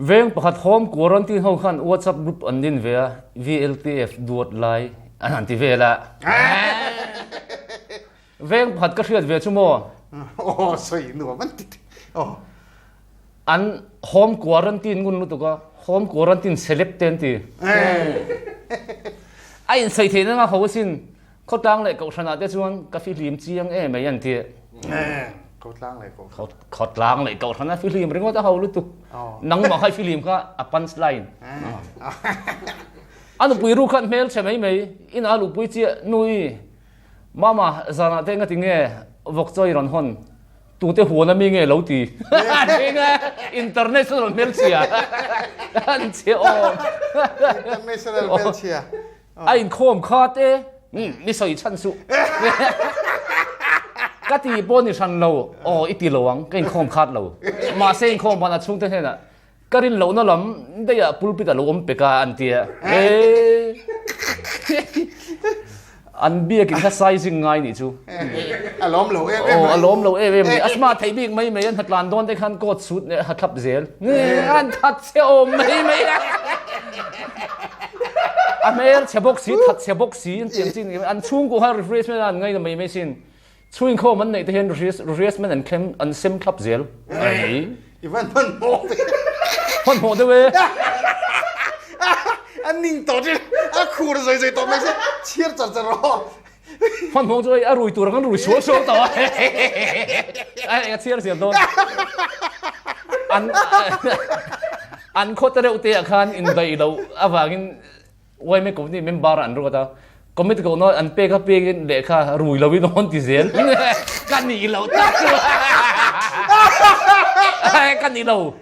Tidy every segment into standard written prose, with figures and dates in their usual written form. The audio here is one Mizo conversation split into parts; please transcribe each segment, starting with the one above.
Veng pakhat home quarantine ho khan WhatsApp group an din ve a, VLTF duat lai an han ti vel a. Veng pakhat ka hriat ve chu maw? Aw sawi nuam an ti aw. An home quarantine ngun lutuk a, home quarantine celeb te an ti. A insawi theihna nga ho asin. Khawtlang leh Kohhranah te chuan ka fihlim chiang em mai an ti. Khawtlang leh Kohhran. Khawtlang leh Kohhran a fihlim ringawt a ho lutuk. Nangmah kha i fihlim kha a punch line. A nupui ru khan hmel chhe mai mai, inah a luhpui chiah nui. Mama, zanah te engati nge vawk chaw i rawn hawn? Tute huan ami nge lo ti? A thing a, international hmelchhia. An chhe awm. International hmelchhia. A inkhawm kha te mi sawi chhan suh. Ka ti pawh ni hran lo, aw i ti lo ang, ka inkhawm khat lo. Mahse inkhawm ban a chhungte hnenah ka rin lohna lam daihah pulpit a lo awm pek a an ti a. Ee an biakin kha sizing ngai nih chu. A lawm lo em em. Aw a lawm lo em em ni. A smart theih bik mai mai an hatlan dawn te khan coat suit leh ha thlap zel. An that chhe awm mai mai a. A hmel chhe bawk si, that chhe bawk si an tiang chin an chhungkaw kha refreshment an ngaina mai mai sin. Chhungkhawm an neih te hian refreshment an thlem an sem thlap zel. Ai. I van hmanhmawh ve. Hmanhmawh deuh e. A ning tawh thin. A khur zawi zawi tawh mai se chhiar char char rawh. Hmanhmawh chu a rui tur ang an rui sual sual tawh a. Ai a chhiar zel dawn. An an khaw te reuh te ah khan indaih loh avangin Yma company member an ruat a, committee ko nawn an pek a pek in lehkha rui lo in awn ti zel. Ka nih loh tak chu ka ni lo.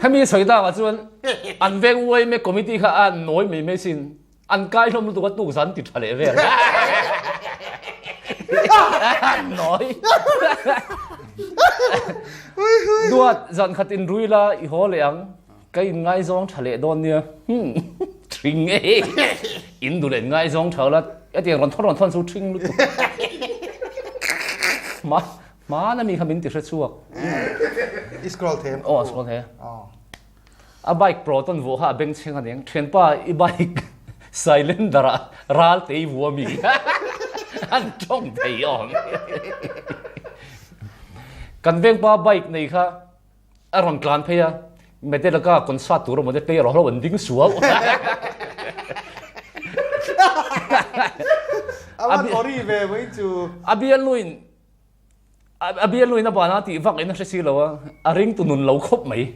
Hemi sawi tak ah chuan an veng yma committee kha a nawi mai mai sin an kai hlawm lutuk a tuk zan ti tha leh vel. An nawi. Duat zan khat in rui la i haw leh ang. Ka in ngaizawng tha leh dawn nia. Humm thring e. In duh leh ngaizawng tha la hetiang rawn thawn rawn thawn chu thring lutuk. Hma hmana mi kha min ti hre chhuak. I scroll thei em? Aw scroll thei. A bike proton vuah kha a bengchheng a niang. Thianpa i bike cylinder ah ral te i vuah mi. An tawng thei awm. Kan vengpa bike nei kha A rawn tlan phei a, Metallica concert tur emaw te player ho an ding suau. A van ori ve mai chu. A bialnuin a bialnuin a bana tih vak in a hre si lo a, a ringtu nun lo khawp mai.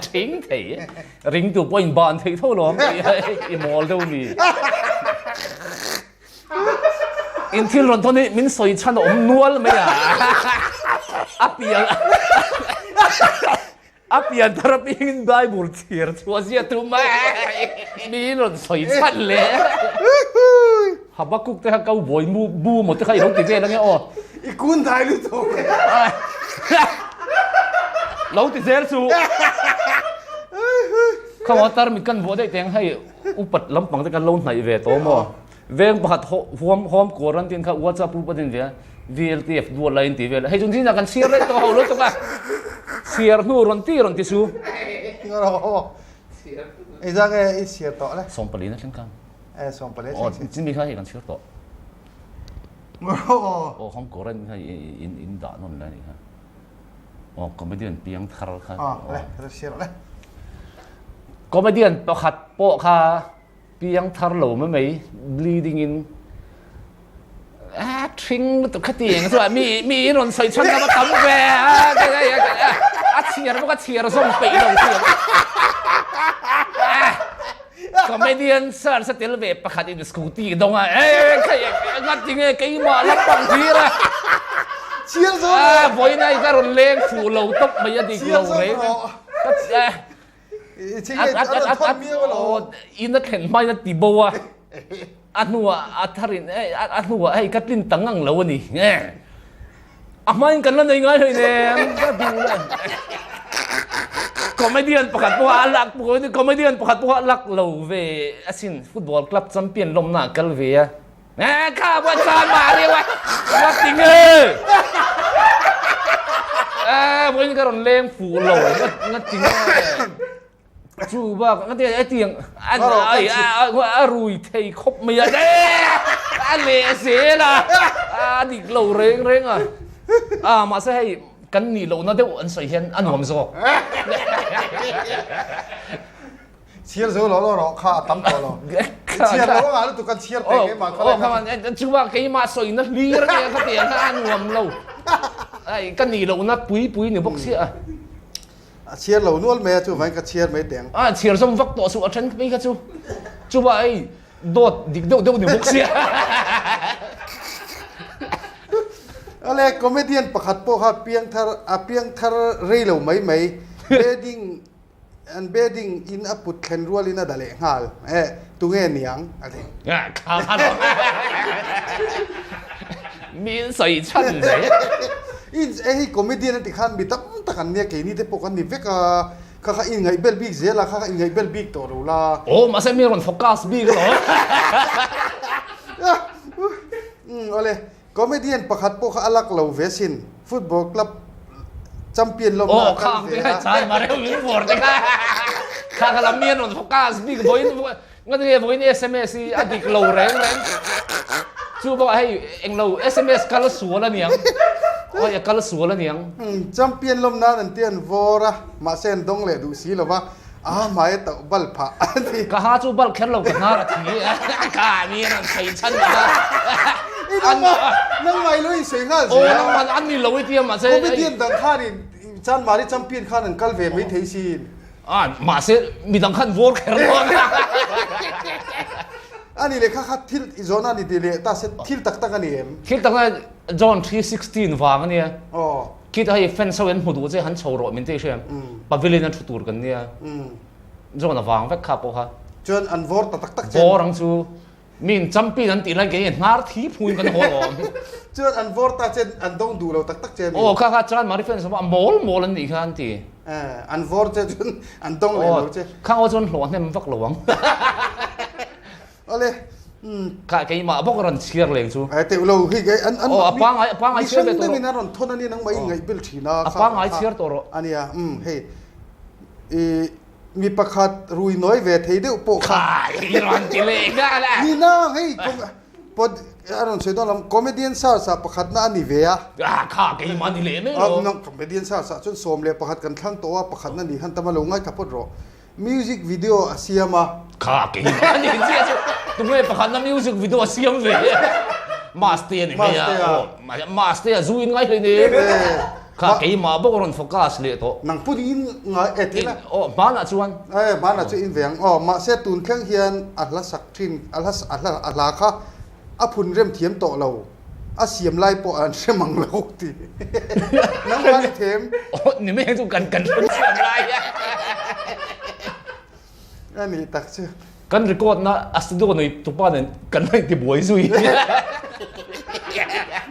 Thing thei. Ringtu pawh in ban thei tho lo i mawl deuh mi. In thil rawn thawn hi min sawi chhan a awm nual mai a. A pian a pian thar apiangin Bible chhiar chu a zia tum mai. Mi in rawn sawi chhan le. Habakkuk te kha cowboy mu bu maw te kha i lo ti vel ange aw. I kun dai lutuk. Lo ti zel chu. Khaw tarmit kan vuah daih teng hei. Upat lampang te kan lo hnaih ve tawh maw? Veng pakhat huam home quarantine kha WhatsApp group a din ve a, VLTF dual lai in ti vel a, hei chu zingah kan chhiar reng tawh ho lutuk a, chhiar hnu rawn ti rawn ti su. Ei zang e i chhiar tawh le. 14 a thleng khan. E 14 a thleng. Chimi kha hei kan chhiar tawh. Aw home quarantine kha in in dah nawn lai a nih kha. Aw comedian piang thar kha. Aw le ka chhiar le. Comedian pakhat pawh kha piang thar lo mai mai bleeding in a thring lutuk kha ti eng chuan mi mi in rawn sawi chhan lama tam ve a chhiar bawk a chhiar zawm peih lo chu comedian search a tel ve pakhat in scooty dawng a e ngat tinge keimah lampang hlir a chhiar zawm a vawiin ai ka rawn leng fuh lo tawp mai a dik lo reng In a thlen hmain a ti bo a, a hnuah a tharin a hnuah hei ka tlin ta ngang lo a ni. A hmain kan la nei ngai hlei nem ka duh le. Comedian pakhat pawh a lak comedian pakhat pawh a lak lo ve asin football club champion lawmna a kal ve a. Kha buat chan mah riau a. What ti nge? Eh, vawiin ka rawn leng fuh lo nga ti nge. Chu bak nga ti e tiang ai a rui thei khawp mai a. A leh zel a. A dik lo reng reng a. A mahse hei kan nih lohna deuh an sawi hian a nuam zawk. Chhiar zo lo lo rawh kha a tam tawh lo. Chhiar lo anga lutuk kan chhiar teh keimah kha lai kha. Chuba keimah sawina hlir ania kha tiang kha a nuam lo. Ai ka nih lohna pui pui ni bawk sia a. A chhiar lo nual mai a chuvangin ka chhiar mai teh ang. A chhiar zawm vak tawh suh a then mai kha chu. Chuba ei dawt dik deuh deuh ni bawk sia. Ale comedian pakhat pawh kha piangthar a piangthar rei lo mai mai wedding An bedding in a put thlen rualin a da leh nghal. Eh, tunge niang? A ti. Min sawi chhan zel. In eh hei comedian a ti khan mi tam tak an nia keini te pawh kan ni vek a, kha kha in ngaihbel bik zel a, kha kha in ngaihbel bik tawh lo la. Aw, mahse mi rawn focus bik alawm. Umm awle, Comedian pakhat pawh kha a lak lo ve sin, football club champion lawmna a kal ve a. Chai ma reuh min vawr te kha. Kha kha lam mi an rawn focus bik vawiin ngati nge vawiin sms hi a dik lo reng reng. Chu bawk hei englo sms kal sual aniang. Oi a kal sual aniang. Champion lawm nan an ti an vawr a, mahse an dawng leh duh si lova. A hmai a tauh bal phah a ni. Ka ha chu bal kher lo ka hnar a thi a ka ni an rawn sawi chhan leh a. I nangmah nangmah i lo insawi nghal zel a. Aw nangmah an ni lo i tia mahse. Comedian dang khanin Chanmari champion khan an kal ve mai thei sin. A mahse midang khan vawr kher lo ang. A ni leh kha kha thil i zawhna a ni ti leh ta se thil tak tak a ni em? Thil tak tak John 3:16 vang a nia. Aw. Khitah hei fans ho in hmu duh che han chho rawh min ti hriam. Pavilion a thu tur kan nia. Zawn a vang vek kha pawh kha. Chuan an vawr ta tak tak che. Vawr ang chu mi in champion an tih lai kei hnar thi phuin kan haw lawm. Chuan an vawr ta che an dawng duh lo tak tak che mi. Aw kha kha chuan Mari fans a mawl mawl an nih kha an ti. An vawr che chuan an dawng leh lo che. Khang aw chuan hlawh hnem vak lo ang. Ale umm. Kha keimah bawk a rawn chhiar leng chu. Ai teuh lo hi kei an an Oh a pangai a pangai chhiar ve tawh rawh. Mihring deuhin a rawn thawn ania nangmah i ngaih bel thin a. A pangai chhiar tawh rawh. Ania umm hei i mi pakhat rui nawi ve thei deuh pawh kha. Kha i rawn ti leh nghal a. Ni nang hei pod a rawn sawi dawn lam comedian search ah pakhatna a ni ve a. Ah kha keimah ni leh mai rawh. Nang comedian search ah chuan 11 kan thlang tawh a pakhatna ni han tam a lo ngaithla phawt rawh. Music video a siam a. Kha keimah a ni chiah chu tunge pakhatna music video a siam ve Maste a ni mai a aw Maste a zu in ngai hlei nen kha keimah bawk a rawn focus leh tawh. Nang put in ngai e thil a. Aw hmanah chuan. E hmanah chu in ve ang aw mahse tun thleng hian a hla sak thin a hla a hla a hla kha a phun rem thiam tawh lo a siam lai pawh an hre mang lo ti nangmah ni them. Aw ni mai chu kan kan hre siam lai a. A nih tak chu. Kan record na a studio nei tupa nen kan la inti buai zui.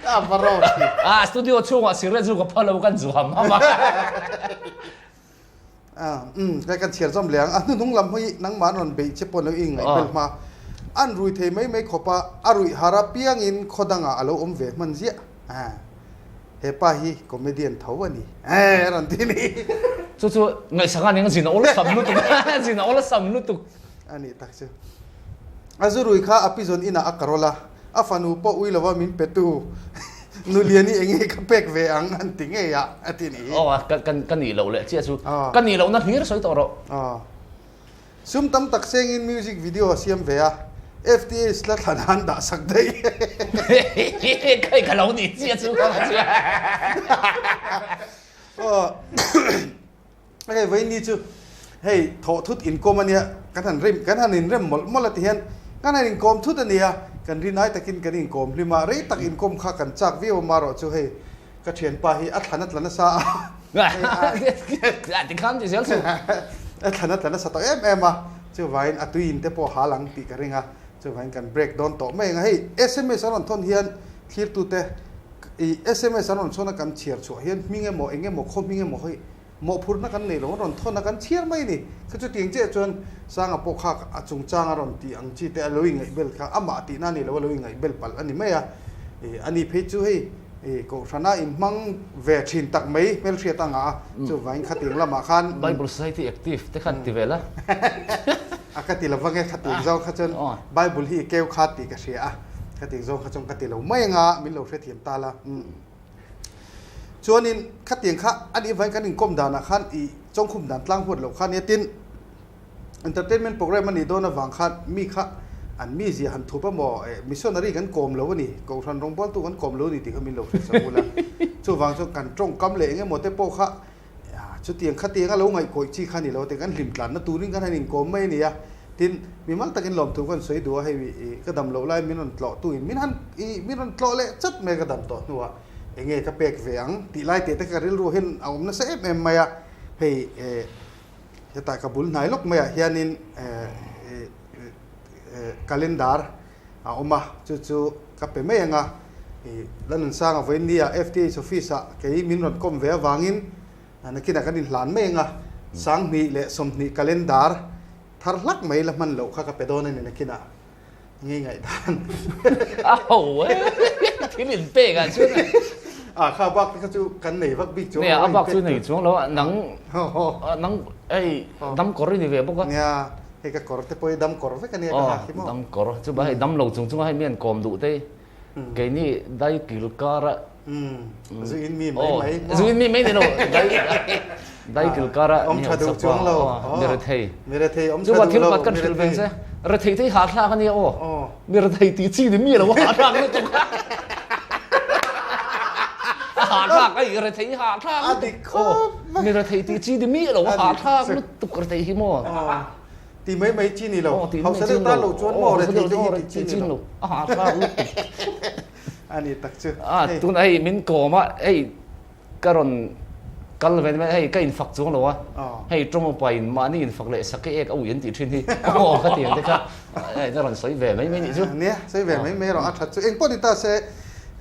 A va rawt hi. A studio chhungah cigarette zu ka phal lo kan zu ham ham a. Umm hei kan chhiar zawm leh ang a hnuhnung lam hi nangmah an rawn beih che pawh an lo ingaih bel hma an rui thei mai mai khawp a a ruih har apiangin khaw dangah a lo awm ve hman ziah he pa hi comedian tho a ni eh a rawn ti ni. Chu chu ngaihsak a ning zin a awlsam lutuk zin a awlsam lutuk. A nih tak chu. A zu rui kha a pizawn inah a karawl a, a fanu pawh ui lova min petu Nuliani eng nge ka pek ve ang an ti ngei a, a ti ni. Aw a, ka ka nih loh leh chiah chu. Ka nih lohna hlir sawi tawh rawh. Aw. Sum tam tak sengin music video a siam ve a, FTH la thlan an dah sak daih. Kai ka lo nih chiah chu ka va chiah. Aw. Hei vawiin chu hei thawh thut inkawm a nia, kan han rem kan han inrem mawlh mawlh a ti hian kan han inkawm thut a nia, kan rin ai takin kan inkawm hlim a, rei tak inkawm kha kan chak viau a marawh chu hei ka thianpa hi a thlan a tla nasa a, ti khan ti zel chu a thlan a tla nasa tawh em em a, chuvangin a tui in te pawh hal ang tih ka ring a, chuvangin kan break dawn tawh mai ang a, hei sms a rawn thawn hian thlirtute I sms an rawn chhawn a kan chhiar chhuah hian hming emaw eng emaw khaw hming emaw hi mawhphurhna kan nei lo an rawn thawn a kan chhiar mai a ni. Kha chutiang chiah chuan Sanga pawh kha a chungchang a rawn tih ang chi te a lo ingaih bel kha amah tihna a ni lo a lo ingaih bel palh a ni mai a. I ani phei chu hei I kohhrana inhmang ve thin tak mai hmelhriat a ngah a, chuvangin khatiang lamah khan. Bible Society active te khan ti ve la. A ka ti lo vang e, khatiang zawng kha chuan Bible hi i keu kha tih ka hria a, khatiang zawng kha chuan ka ti lo mai anga min lo hrethiam ta la. Chuanin khatiang kha a nih avangin kan inkawm danah khan i chawngkhum dan tlang huat loh kha nia tin, Entertainment program a nih dawn avang khan mi kha an mizia han thup a maw? Eh, missionary kan kawm lo a ni, Kohhran rawngbawltu kan kawm lo a ni tih kha min lo hre chho ula. Chuvang chuan kan tawngkam leh eng emaw te pawh kha chutiang khatiang a lo ngaihkawih chi kha a ni lo te, kan hlim tlanna turin kan han inkawm mai a ni a. Tin, mimal takin lawmthu kan sawi duh a, hei ka dam loh lai min rawn tlawh tuin min han ih min rawn tlawh leh chat mai a ka dam tawh hnuah eng nge ka pek ve ang tih lai teh te kha ka rilru hian a awm nasa em em mai a, hei eh Hetah ka bul hnai lawk maiah hianin calendar a awm a, chu chu ka pe mai ang a. Lanunsanga vawiin nia FTH office ah kei min rawn kawm ve avangin nakinah kan inhlan mai ang a, 2020 calendar thar hlak mai la hman loh kha ka pe dawn a ni nakinah. Nge ngaihdan. A ho e. Thil in pek ah chuan. A kha bak te kha chu kan nei vak bik chuang lo. A bak chu nei chuang lo a nang nang hei dam kawr i ni ve bawk a. Nia hei ka kawr te pawh hi dam kawr vek a nia ka hak hi maw. Dam kawr chu ba hei dam lo chung chung a hei mi an kawm duh te keini dai kil kar a. Zu in mi mai mai maw. Zu in mi mai ni lo dai dai kil kar a awm tha duh chuang lo. Mi rethei. Mi rethei awm tha duh lo. Chu thil pat kan hrilh ve che. Rethei te hi ha thlak a nia aw. Mi rethei tih chi ni mi lo ha thlak lutuk. A ha thlak ai rethei ha thlak lutuk. A dik khawp mai. Mi rethei tih chi ni mi lo ha thlak lutuk rethei hi maw. Ti mai mai chi ni lo. Hausa deuh tan lo chuan maw rethei te hi tih chi ni lo. A ha thlak lutuk. A ni tak chu. A tuna hei min kawm a, hei ka rawn kal ve mai hei ka infak chuang lo a, hei tawng upa in mahni infak leh sak ek a ui an tih thin hi aw ka ti ang te kha hei ka rawn sawi ve mai mai nih chu. Nia, sawi ve mai mai erawh a that chu. Eng pawh ni ta se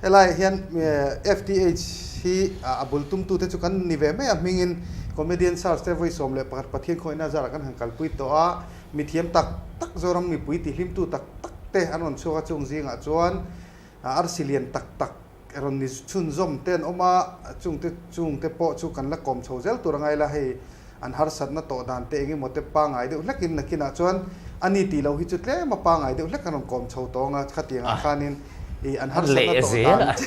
helaiah hian FTH hi a bul tumtu te chu kan ni ve mai a, hmingin comedian search te vawi 11 Pathian khawihna zarah kan han kalpui tawh a, mithiam tak tak Zoram mipui tihlimtu tak tak te an rawn chhuak a, chung zingah chuan arsi lian tak tak rawn ni chhunzawm te an awm a, chungte chungte pawh chu kan la kawm chho zel tur a ngai la, hei an harsatna tawh dan te eng emaw te pangngai deuh hlekin nakinah chuan a ni tih loh hi chu tlem a pangngai deuh hlek an rawn kawm chho tawng a, khatiangah khanin ih an harsatna tawh dan te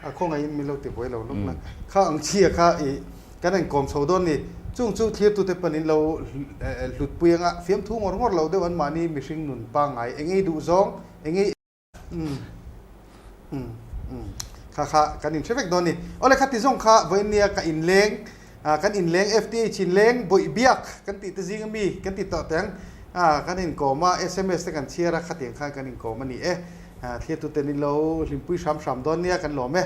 a khawngaihin min lo ti buai lo lawk la, kha ang chhia kha ih Kan inkawm chho dawn ni. Chung chu thlirtute panin lo hlutpui anga fiamthu ngawr ngawr lo deuh an mahni mihring nun pangngai engei duh zawng engei umm umm umm kha kha kan inhre vek dawn ni. Awle kha ti zawng kha vawiin nia ka inleng kan inleng FTH inleng bawih biak kan tih te zing ami kan ti tawh teng kan inkawm a sms te kan chhiar a khatiang khan kan inkawm a ni e. Thlirtute ni lo hlimpui hram hram dawn nia kan lawm e.